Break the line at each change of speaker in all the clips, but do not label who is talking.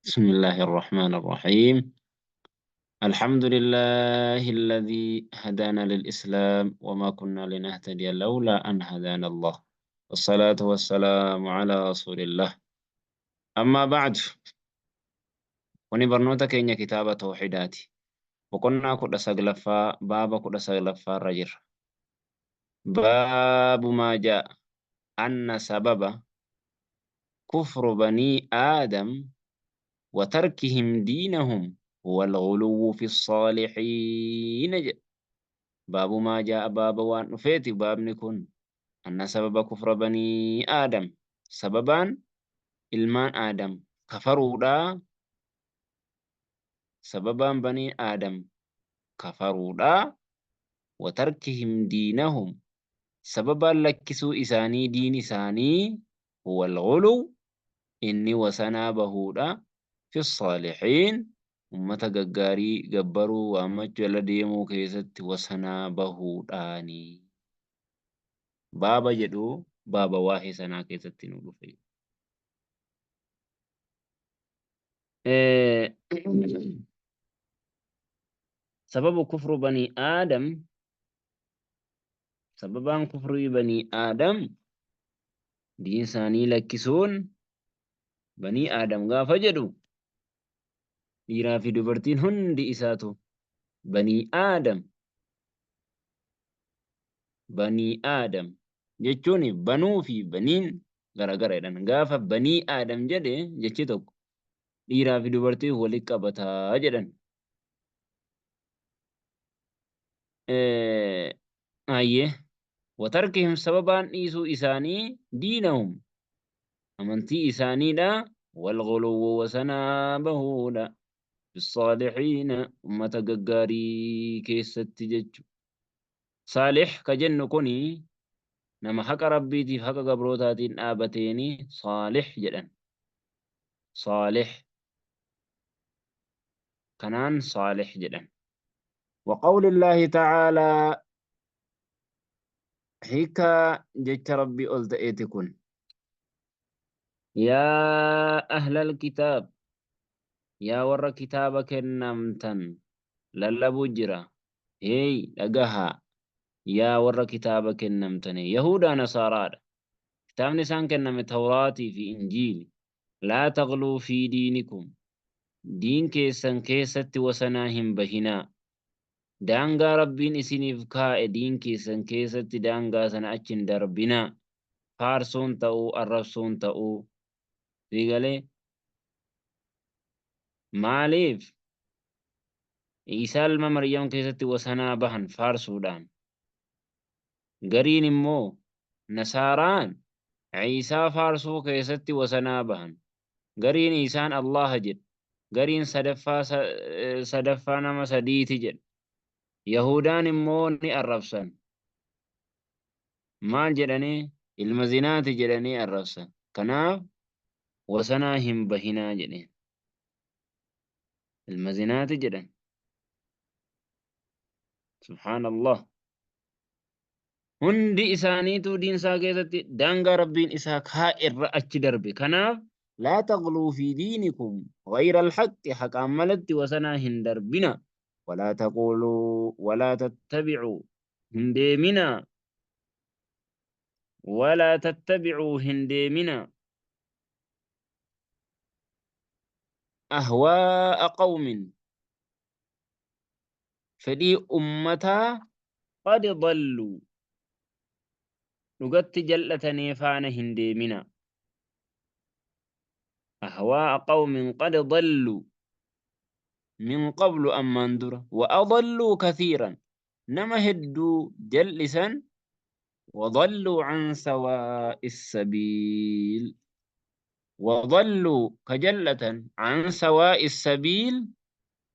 بسم الله الرحمن الرحيم. الحمد لله الذي هدانا للإسلام وما كنا لنهتدي لولا أن هدانا الله، والصلاة والسلام على رسول الله. أما بعد، kuni barnoota keenya kitaaba tawxiidaati. Boqonnaa 19ffaa, baaba 19ffaa irra jirra. Baabu maa jaa anna sababa kufru banii aadam wa tarkihim diinahum huwa al-ghuluwwu fi saalihiina jedha. Baabu maa jaa'a, baaba waan dhufeeti baabni kun, anna sababa kufra banii aadam, sababaan ilmaan aadam kafaruudhaa, sababaan banii aadam kafaruudhaa, wa tarkihim diinahum, sababaan lakkisuu isaanii diin isaanii, huwa al-ghuluw, inni wasanaa bahuudha, fi saalihiin, ummata gaggaarii gabbaruu waammachuu jala deemuu keessatti wasanaa bahuudhaani. Baaba jedhu baaba waa'ee sanaa keessatti nu dhufe. Sababu kufru banii aadam, sababaan kufrii banii aadam diin isaanii lakkisuun, banii aadam gaafa jedhu dhiiraa fi dubartiin hundi isaatu banii aadam. Banii aadam jechuun banuu fi baniin garagara jedhan. Gaafa banii aadam jedhe jechi tokko dhiiraa fi dubartii walitti qabataa jedhan. Ayyee, watarkihim, sababaan dhiisuu isaanii, diinahum, amantii isaaniidha, walghuluwwu, wasanaa bahuudha, bisaalihiina, ummata gaggaarii keessatti jechu. Saalih ka jennu kuni nama haqa Rabbiitiif haqa gabrootaatiin dhaabateeni saalih jedhan. Saalih kanaan saalih jedhan. Wa qawlillaahi ta'aalaa, hiikaa jecha Rabbii ol ta'eeti kun. Yaa ahlal kitaab, yaa warra kitaaba kennamtan lallabuu jira. Heey, dhagahaa, yaa warra kitaaba kennamtane, Yahudaa Nasaaraadha. Kitaabni isaan kenname Tawraatii fi Injiili. Laa taghluu fii diinikum, diin keessan keessatti wasanaa hin bahinaa. Daangaa Rabbiin isiniif kaa'e diin keessan keessatti daangaa sana achi hin darbinaa. Faarsuun ta'uu, arrabsuun ta'uu. Sii galee? Maaliif? Iisaa ilma Maryam keessatti wasanaa bahan faarsuudhaan. Gariin immoo Nasaaraan Iisaa faarsuu keessatti wasanaa bahan. Gariin Iisaan Allaaha jedhe. Gariin sadaffaa sadaffaa nama sadiiti jedhe. Yahudaan immoo ni arrabsan. Maal jedhanii? Ilma zinaati jedhanii arrabsan. Kanaaf wasanaa hin bahinaa jedheen. Ilma zinaati jedhan. Subhaanallah. Hundi isaaniituu diinsaa keessatti daangaa Rabbiin isaa kaa'e irra achi darbe. Kanaaf laa taghluu fi diinikum ghayra alhaqqi, haqaan malatti wasanaa hin darbina. Walaa taquuluu walaa tattabi'uu hin deeminaa, walaa tattabi'uu hin deeminaa, ahwaa'a qawmin, fedhii ummataa, qad dalluu, dhugatti jal'atanee faana hin deeminaa. Ahwaa'a qawmin qad dalluu min qablu, ammaan dura, wa adalluu kathiiran, nama hedduu jal'isan, wa dalluu an sawaa'i sabiil, wa dalluu, ka jal'atan, an sawaa'i sabiil,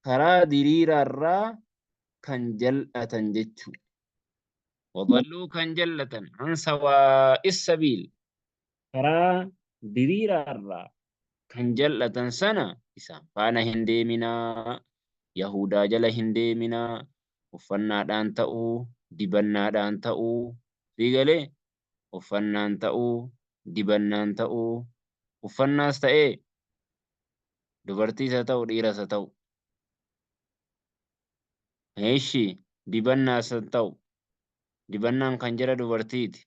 karaa diriiraarraa kan jal'atan jechu. Wadalluu, kan jallatan, an sawaa'i sabiil, karaa diriiraarraa kan jal'atan sana isaan faana hin deeminaa. Yahudaa jala hin deeminaa, uffannaadhaan ta'uu, dibannaadhaan ta'uu. Sii galee? Uffannaan ta'uu, dibannaan ta'uu, uffannaas ta'ee Dubartiis haa ta'u dhiiras haa ta'u. Eeshi dibannaas haa ta'u. Dibannaan kan jara dubartiiti.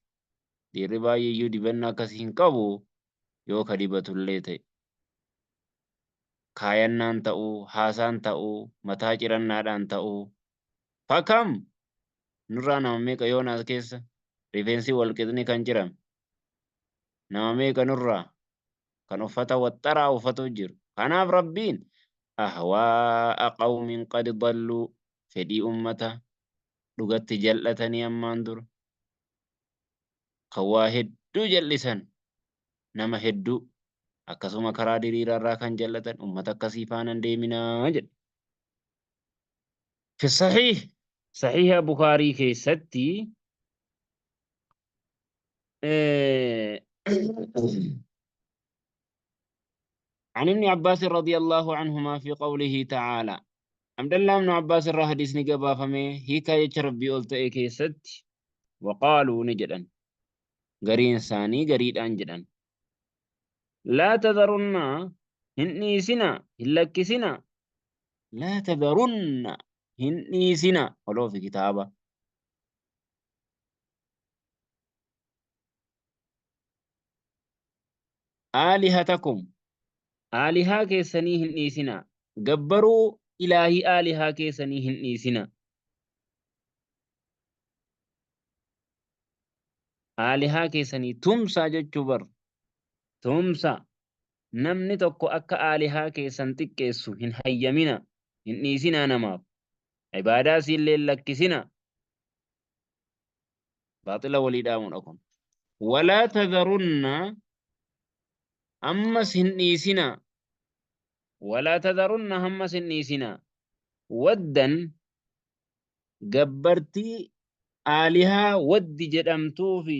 Dhiirri baay'eeyyuu dibannaa akkasii hin qabu yoo ka dibatullee ta'e. Kaayannaan ta'uu, haasaan ta'uu, mataa cirannaadhaan ta'uu. Fakam! Nurraa nama meeqa yoonaas keessa rifeensi walqixni kan cirame. Nama meeqa nurraa kan uffata waxxaraa uffatu jiru. Kanaaf Rabbiin ahwaa'a qawmin qad dalluu fedhii ummata dhugatti jal'atanii ammaan dura kan waa hedduu jal'isan nama hedduu akkasuma karaa diriiraarraa kan jal'atan ummata akkasii faana hin deeminaa jedhe. Fi sahiih sahiiha Bukaarii keessatti عن ابن عباس رضي الله عنهما في قوله تعالى عبد الله بن عباس الرا حديثني قبافمي هيكا يچ ربي قلت كيست وقالوا نجدا غرين ثاني غريد أنجدا لا تذرن هني سنا هلك سنا لا تذرن هني سنا ولو في كتابة Aalihatakum, aalihaa keessanii hin dhiisinaa, gabbaruu ilaahii aalihaa keessanii hin dhiisinaa. Aalihaa keessanii tumsaa jechuu bar. Tumsa. Namni tokko akka aalihaa keessan xiqqeessu hin hayyamina, hin dhiisinaa namaaf. Ibaadaa isiillee hin lakkisinaa. Baaxila walii dhaamuudha kun. Walaa tadharunna ammas hin dhiisinaa. Walaa tadharunna ammas hin dhiisinaa. Waddan gabbartii aalihaa waddi jedhamtuu fi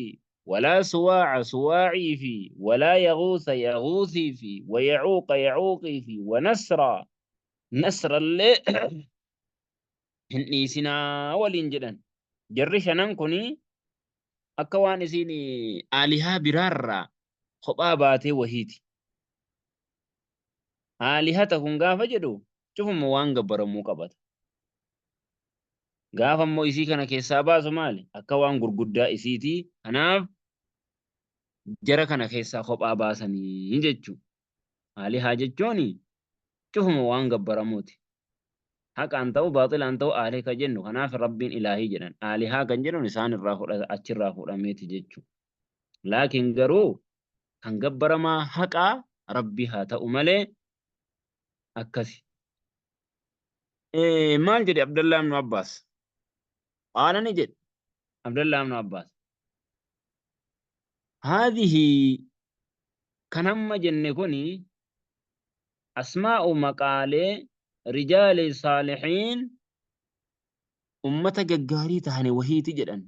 walaa suwaaca suwaacii fi walaa yaguusa yaguusii fi wayacuuqa yacuuqii fi wanasra nasrallee hin dhiisinaa waliin jedhan. Jarri shanan kuni akka waan isiin aalihaa biraarraa kophaa baatee wahiiti. Aalihata kun gaafa jedhu cufuma waan gabbaramuu qabata. Gaafa immoo isii kana keessaa baasu maali? Akka waan gurguddaa isiiti. Kanaaf jara kana keessaa kophaa baasanii jechuudha. Aalihaa jechuun cufuma waan gabbaramuuti. Haqaan ta'u baaxilaan ta'u aalih ka jennu kanaaf Rabbiin ilaahii jedhan. Aalihaa kan jedhuun isaan irraa fudha achirraa fudhameeti jechuudha. Laakiin garuu kan gabbaramaa haqaa Rabbii haa ta'u malee akkasi. Maal jedhe Abdallaa ibnu Abbaas? Qaala ni jedhe Abdallaa ibnu Abbaas. Haadhihi kan amma jenne kuni asmaa'u maqaalee rijaali saalihiin ummata gaggaarii tahane wahiiti jedhan.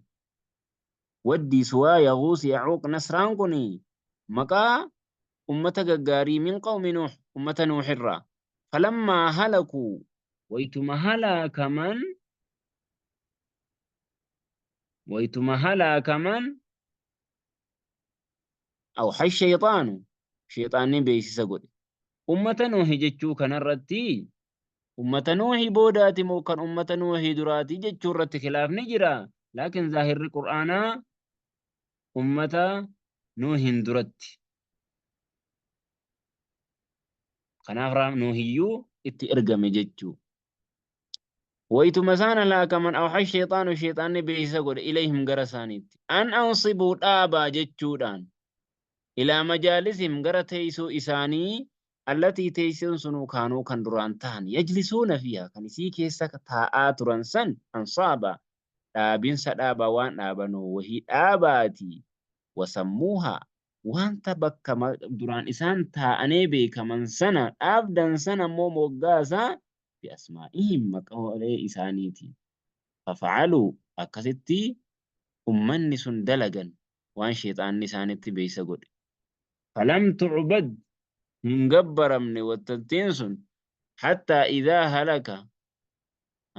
Waddii, Suwaa, Yaguus, Yacuuq, Nasraan kuni maqaa ummata gaggaarii min qawmi Nuuh ummata Nuuhirraa. Falammaa halakuu waytuma halaakaman waytuma halaakaman awha shayxaanu shayxaanni beeksisa godhe. Ummata Nuuhi jechuu kanarratti ummata Nuuhi boodaati moo kan ummata Nuuhi duraati jechuu irratti khilaafni jira. Laakiin zaahirri Qur'aanaa ummata Nuuhin duratti. Kanaaf Nuuhiyyuu itti ergame jechuu. Waytuma isaan halaakaman awha shayxaanu shayxaanni beeksisa godhe ilayhim gara isaaniitti. An ansibuu dhaabaa jechuudhaan. Ilaa majaalisihim gara teeysoo isaanii allatii teeysoon sunuu kaanuu kan duraan tahan yajlisuuna fiihaa kan isii keessa taa'aa turan san ansaaba dhaabinsa dhaabaa waan dhaabanoo wahii dhaabaatii wasammuuhaa wanta bakka duraan isaan taa'anee beekaman sana dhaabdan sana immoo moggaasaa bi asmaa'ihim maqaalee isaaniitiin. Fafa'aluu akkasitti ummanni sun dalagan waan sheyxaanni isaanitti beeksisa godhe. Falam tu'bad hin gabbaramne wattattiin sun hattaa idhaa halaka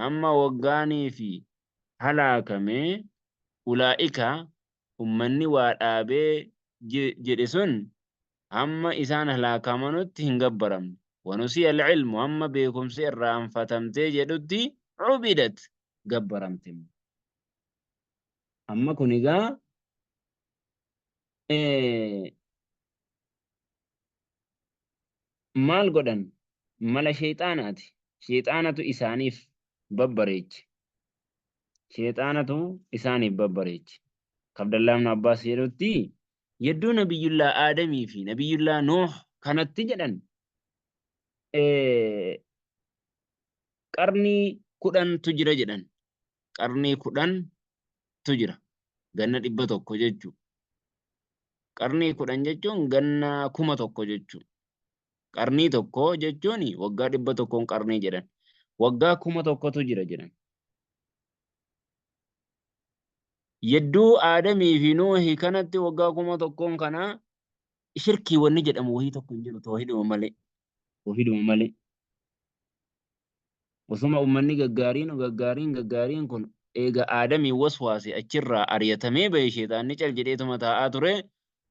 hamma waggaanii fi halaakame ulaa'ika ummanni waa dhaabee jedhe sun hamma isaan halaakamanutti hin gabbaramne. Wanusiya al-ilmu hamma beekumsi irraanfatamtee jedhutti cubidat gabbaramte. Amma kun egaa maal godhan? Mala sheexaanaati. Sheexaanatu isaaniif babbareeche. Sheexaanatu isaaniif babbareeche. Akka Abdallah ibn Abbaas jedhutti yedduu Nabiyyullaa Aadamii fi Nabiyyullaa Nuuh kanatti jedhan qarnii 10tu jira jedhan. Qarnii 10tu jira. Ganna 100 jechuu. Qarnii 10 jechuun ganna 1000 jechuu. Qarnii tokko jechuun waggaa 100n qarnii jedhan. Waggaa 1000tu jira jedhan. Yedduu Aadamii fi Nuuhi kanatti waggaa 1000n kana shirkii wanni jedhamu wahii tokko hin jiru toohiduma malee. Toohiduma malee. Osuma ummanni gaggaariin gaggaariin gaggaariin kun eega Aadamiin waswaase achirraa ariyatamee bahe sheexaanni cal jedheetuma taa'aa ture.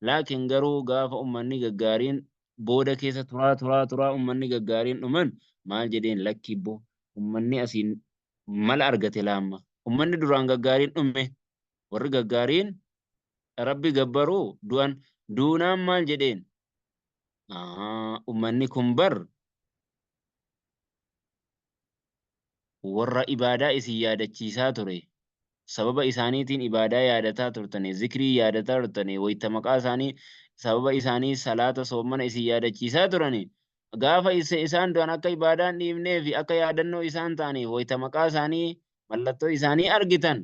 Laakiin garuu gaafa ummanni gaggaariin booda keessa turaa turaa turaa ummanni gaggaariin dhuman maal jedheen lakki bbo ummanni asiin mala argate laamma. Ummanni duraan gaggaariin dhume warri gaggaariin Rabbi gabbaru du'an duunaan maal jedheen ummanni kun bar warra ibaadaa isin yaadachiisaa ture sababa isaaniitiin ibaadaa yaadataa turtanii zikrii yaadataa turtanii wayta maqaa isaanii sababa isaanii salaata soommana isin yaadachiisaa turanii gaafa isaan du'an akka ibaadaa hin dhiifnee fi akka yaadannoo isaan ta'aniif wayta maqaa isaanii mallattoo isaanii argitan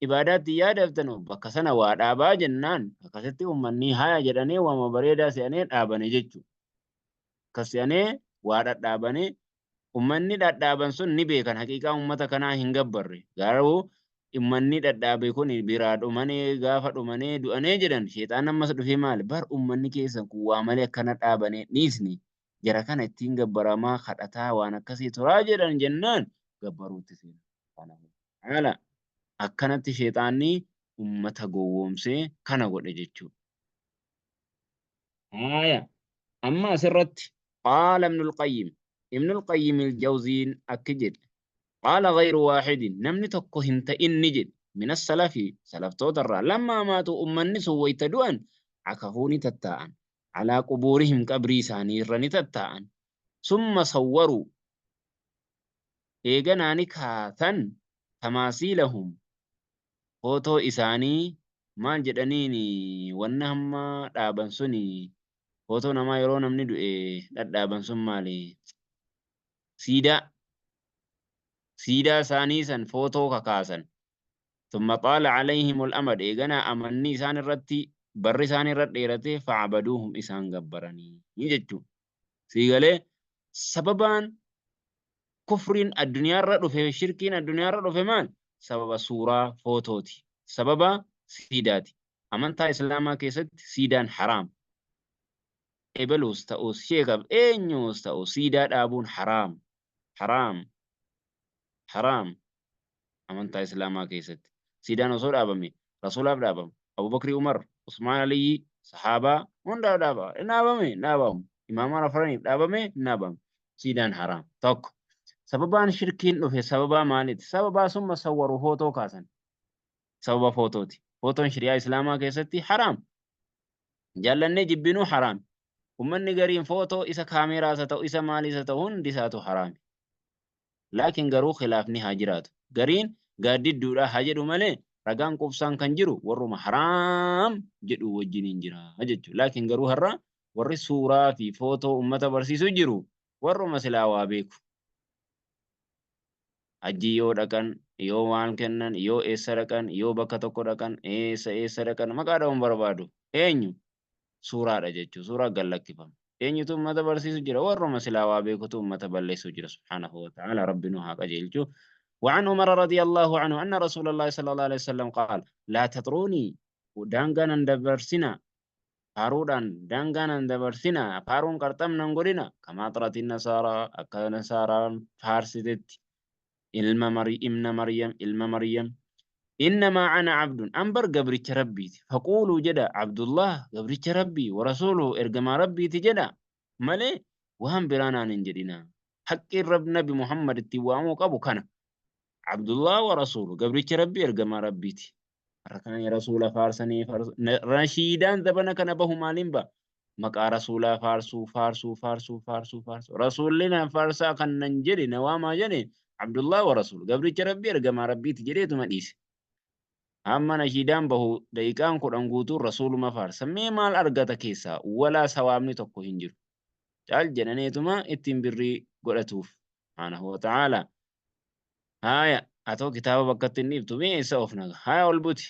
ibaadaatti yaadaftanu bakka sana waa dhaabaa jennaan akkasitti ummanni haya jedhanii waama bareedaa se'anee dhaabane jechuudha. Akkas se'anee waa dhadhaabane ummanni dhadhaaban sun ni beekan haqiiqaa ummata kanaa hin gabbarre garuu ummanni dhadhaabe kun biraa dhumanee gaafa dhumanee du'anee jedhan sheexaan ammas dhufee maali bar ummanni keessan kun waa malee akkana dhaabanee dhiisni jara kana ittiin gabbaramaa kadhataa waan akkasii turaa jedhan jennaan gabbaruutti seenan. Subhaanahu wa ta'aala akkanatti sheexaanni ummata gowwoomsee kana godhe jechuudha. Haaya amma asirratti qaala Ibnul Qayyim Ibnul Qayyim al-Jawziin akki jedhe qaala ghayru waahidin namni tokko hin ta'in ni jedhe mina salafi salaftoota irraa lammaa maatu ummanni sun wayta du'an akafuu ni tattaa'an alaa qubuurihim qabrii isaanii irra ni tattaa'an summa sawwaruu eeganaa ni kaasan tamaasiilahum footoo isaanii maal jedhaniin wanni hamma dhaaban suni footoo namaa yeroo namni du'e dhadhaaban sun maali siidaa siidaa isaanii san footoo kakaasan thumma xaala alayhimul amad eeganaa amanni isaan irratti barri isaan irra dheerate fa'abaduuhum isaan gabbaranii jechuu sii galee sababaan kufriin addunyaarra dhufe shirkiin addunyaarra dhufe maal sababa suuraa footooti sababa siidaati amantaa islaamaa keessatti siidaan haraam ebeluus ta'us sheekaf eenyuus ta'u siidaa dhaabuun haraam haraam haraam amantaa islaamaa keessatti siidaan osoo dhaabame rasuulaaf dhaabama abubakrii umar usmaan aliyyi sahaabaa hundaaf dhaabama hin dhaabame hin dhaabamu imaamaan afraniif dhaabame hin dhaabamu siidaan haraam tokko sababaan shirkiin dhufe sababaa maaliiti sababaa summa sawwaru footoo kaasan sababa footooti footoon shari'aa islaamaa keessatti haraam jaallannee jibbinuu haraam ummanni gariin footoo isa kaameeraas haa ta'u isa maaliis haa ta'u hundi isaatu haraami Laakiin garuu khilaafni haa jiraatu. Gariin gaaddidduudha haa jedhu malee ragaan quubsaan kan jiru warruma haraam jedhu wajjiniin jira jechuudha. Laakiin garuu har'a warri suuraa fi footoo ummata barsiisu jiru warruma silaa waa beeku. Hajjii yoo dhaqan, yoo maal kennan, yoo eessa dhaqan, yoo bakka tokko dhaqan, eessa eessa dhaqan maqaa dha'uun barbaadu. Eenyu? Suuraadha jechuudha. Suuraa gad lakkifama. Eenyutu ummata barsiisu jira? Warruma silaa waa beekutu ummata balleessu jira. Subhaanahu wa ta'ala Rabbi nu haa qajeelchu. وعن عمر رضي الله عنه أن رسول الله صلى الله عليه وسلم قال لا تطروني دانغان اندبرسنا فارودان دانغان اندبرسنا فارون قرطم ننقلنا كما طرت النصارى أكا نصارى فارستت ilma Mari ibna Maryam ilma Maryam innamaa ana abdun an bar gabricha Rabbiiti faquuluu jedha Abdullah gabricha Rabbii wa rasuuluhu ergamaa Rabbiiti jedha malee Waan biraa naan hin jedhinaa. Haqqiin Rabb Nabi Muhammad ittiin waamuu qabu kana. Abdullah wa Rasuulu gabricha Rabbii ergamaa Rabbiiti. Har'a kana Rasuula faarsanii nashiidaan zabana kana bahu maaliin ba'a? Maqaa Rasuulaa faarsuu faarsuu faarsuu faarsuu faarsuu. Rasuulli na faarsaa kan nan jedhe na waamaa jedhe Abdullah wa Rasuulu gabricha Rabbii ergamaa Rabbiiti jedheetuma dhiise. Amma nashiidaan bahu daqiiqaan 10 guutuun Rasuuluma faarsa. Mee maal argata keessaa? Walaa sawaabni tokko hin jiru. Caal jedhaniituma ittiin birrii godhatuuf. Subhaanahu wa ta'aala. Haaya, atoo kitaaba bakkatti hin dhiiftu mee eessa of naga? Haaya ol buti.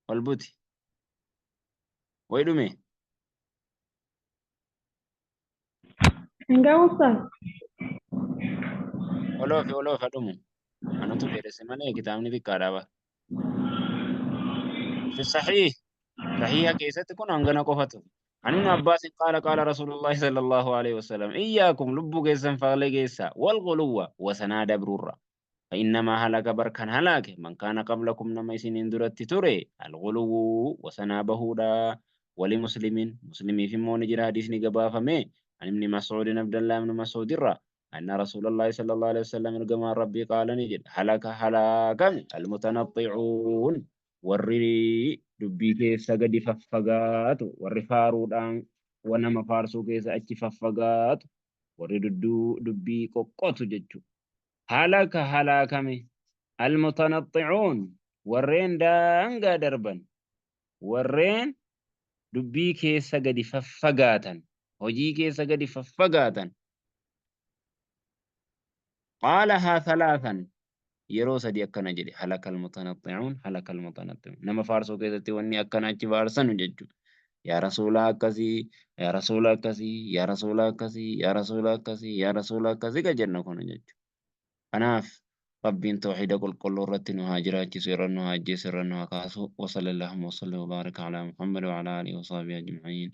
Ol buti. Way dhume.
Hin gahu ustaaz.
Oloofi oloofi dhumu. Anatu dheeresse malee kitaabni xiqqaadha bara. Fi sahiih sahiiha keessatti kun hangana qofatu. An ibn Abbaas qaala qaala Rasuulullaahi sallallahu alaihi wasallam iyyaakum lubbuu keessan faalee geessa wal ghuluwwa wasanaa dabruurra. Fa'innamaa halaka bar kan halaake man kaana qablakum nama isiniin duratti ture al-ghuluwwu wasanaa bahuudha. Wali muslimin muslimiif immoo ni jira hadiisni gabaafame an ibni Mas'uudin Abdallah ibn Mas'uud irraa anna Rasuulallahi sallallahu alaihi wasallam ergamaan Rabbii qaala ni jedhe halaka halaakame almutanatti'uun warri dubbii keessa gadi faffagaatu warri faaruudhaan wa nama faarsuu keessa achi faffagaatu warri dudduu dubbii qoqqotu jechuudha. Halaka halaakame almutanatti'uun warreen daangaa darban warreen dubbii keessa gadi faffagaatan, hojii keessa gadi faffagaatan. Qaalahaa thalaasan yeroo sadi akkana jedhe halakal mutanatti'uun halakal mutanatti'uun nama faarsuu keessatti wanni akkana achi faarsanu jechuudha. Yaa Rasuulaa akkasii, yaa Rasuula akkasii, yaa Rasuula akkasii, yaa Rasuula akkasii, yaa Rasuula akkasii ka jennu kun jechuudha. Kanaaf Rabbiin tawhiida qulqulluu irratti nu haa jiraachisu, irra nu haa ajjeesu, irra nu haa kaasu. Wa sallallahumma wa sallim wa baaraka alaa Muhammad wa alaa aalihi wa sahbihi ajma'iin.